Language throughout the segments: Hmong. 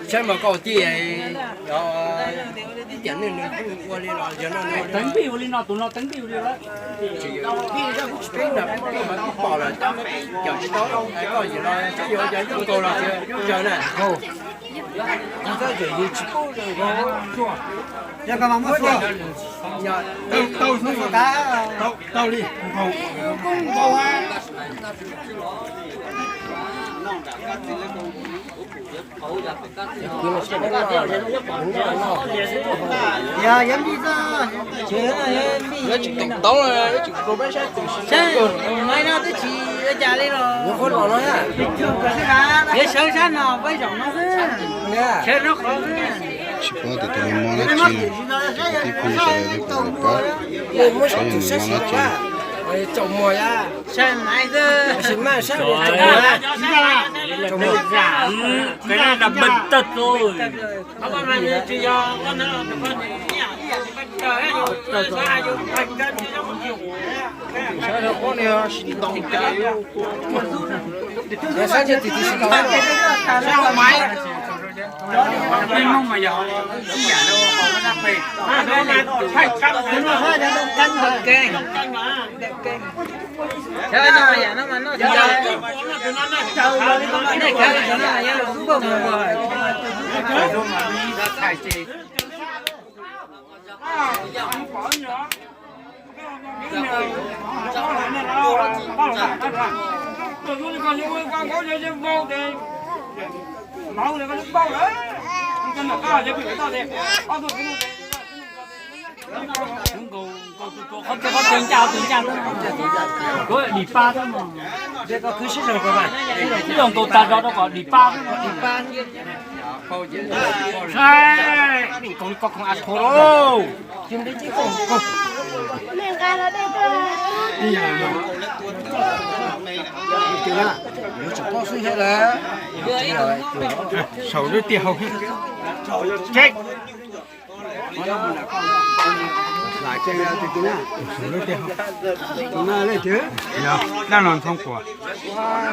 Saib mas koj tij, ib tiam neej nws kuj ua li los yog no, teev npij ua li no, tus no teev npij ua li lawm. Tsis yog peb, peb mas kuj pom lawm, tab sis peb cov tsis tau, koj yim los saib yuav cov yuav nkaus los tsis yuav zaws na. Yog koj mas muab xua. Tau, tau li. Yog, yog npij xwb. Yuav tsum teem tau, yuav tsum rau peb saib tus saib no twb tsis ua cas li los. Yuav sawv sab no peb zaum no xwb. Sawv no qhov xwb. Tsis paub tias tus no mob dab tsi no, ces kwv tij phooj ywg sawv daws nej puas paub, saib yog nws mob dab tsi. Sawv naiv xwb. Ib zaug nkaus tag zog rau kom dim pab. Saib, nkaus li koj koom a thua lauj. Saum lub tiaj hau. Dab no ntxhoo quas.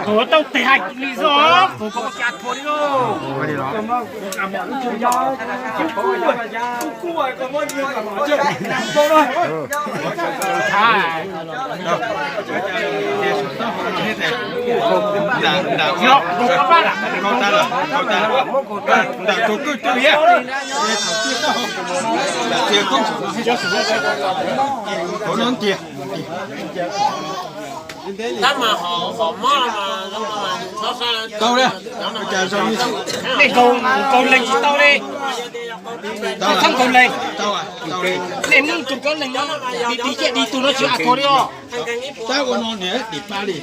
Kuv tau tes hais li xwb, kuv koj ua cas thuam li lauj. Ntawm tus kwj twg thiab, ntawm tus kwj twg thiab, hauv no tiag. Tab mas hom mob tau li, cas zoo li nej nkaus, nkaus leeg tsis tau li. Txhob nkaus leeg. Nej muab tus koj leeg no dim dim ciaj dim tus no tsis a thuam li os. Tab ua no niam dim pab li.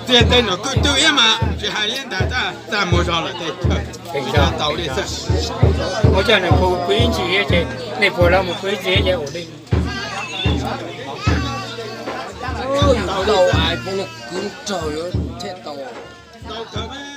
Txiaj teb no kwj twg thiab mas tsis hais li ntawd, txaj muag zog lawm tej. Tau li xwb. Ua cas nws pw ib ntsis thiab ces, nej pw los mus pw ib ntsis thiab ces ua li. Tau li xwb. Kwv nraug yuav thiaj tau. Tau kawg.